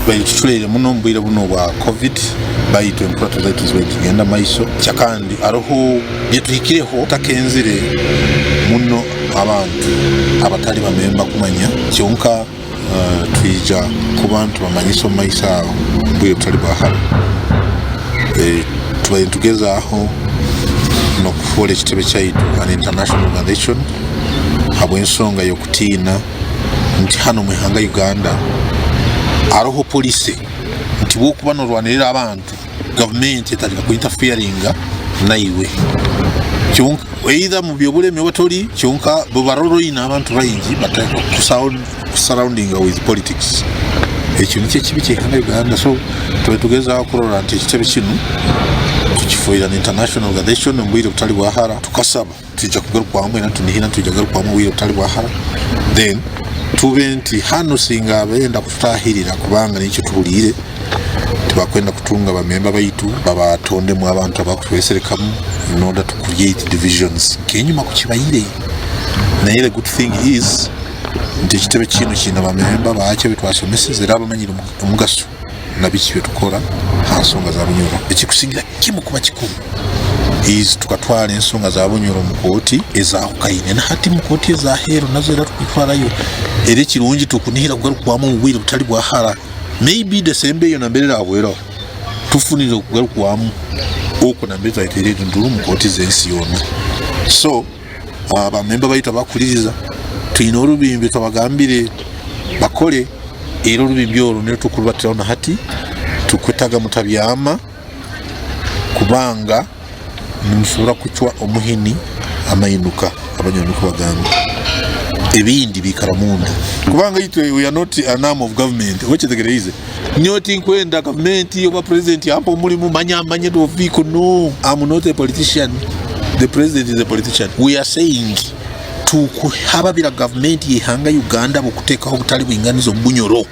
Tubaire tuculeire muno omu bwire bunu obwa Covid baitu enkurato zaitu zibaire nizigenda maiso. Ekyakandi haroho byetuhikireho tutakenzire muno abantu abatali bamemba kumanya kyonka twija kuba nitubamanyisa omu maiso aho omu bwire butali bwa hara. Tubaire nitugezaaho n'okufoora ekitebe kyaitu an international organization habw'ensonga y'okutiina nti hanu omu ihanga Uganda haroho policy nti bwokuba norwanirira abantu gavumenti etandika ku interferinga naiwe kyonka either mu byobulemi oba tori kyonka bwebarora oine abantu baingi batandika ku surroundinga with politics ekyo nikyo ekibi kyeihanga Uganda so tube tugezaho kurora nti ekitebe kinu tukifoire an international organization omu bwire butali bwa hara tukasaba Twija kugarukwamu era nitunihira nti twija kugarukwamu obwire butali bwa hara then tube nti hanu singa benda kututahirira kubanga nikyo tuhuriire tibakwenda kutunga bamemba baitu babatondemu abantu abakutweserekamu in order to create divisions nkenyima kukibaire naye the good thing is nti ekitebe kinu kiine bamemba bakyo abitwasomeseze era abamanyire omugaso na biki byetukora ha nsonga za Bunyoro. Ekikusingira kimu kuba kikuru is tukatwara ensonga za Bunyoro omu kooti ezahukaine na hati mu kooti ezaheeru nazo era tukutwarayo era ekirungi tukunihira kugarukwamu omu bwire butali bwa hara maybe December eyo nambere erahweraho tufunire okugarukwamu okwo nambere twateire enduru omu kooti z'ensi yoona so Bamemba baitu abakuhuririza twine orubimbi twabagambire bakore era orubimbi oru nirwo turikurubatiraho na hati turikwetaaga mutabyama kubanga nimusobora kucwa omuhini amainuka abanyoro nikwo bagamba ebindi biikara munda kubanga itwe we are not an arm of government okyetegereize nyowe tinkwenda gavumenti oba president ampe omurimo manya manye oviiko no am not a politician the president is a politician we are saying tukuhababira gavumenti y'eihanga Uganda ahabw'okuteekaho obutari bwinganiza omu Bunyoro.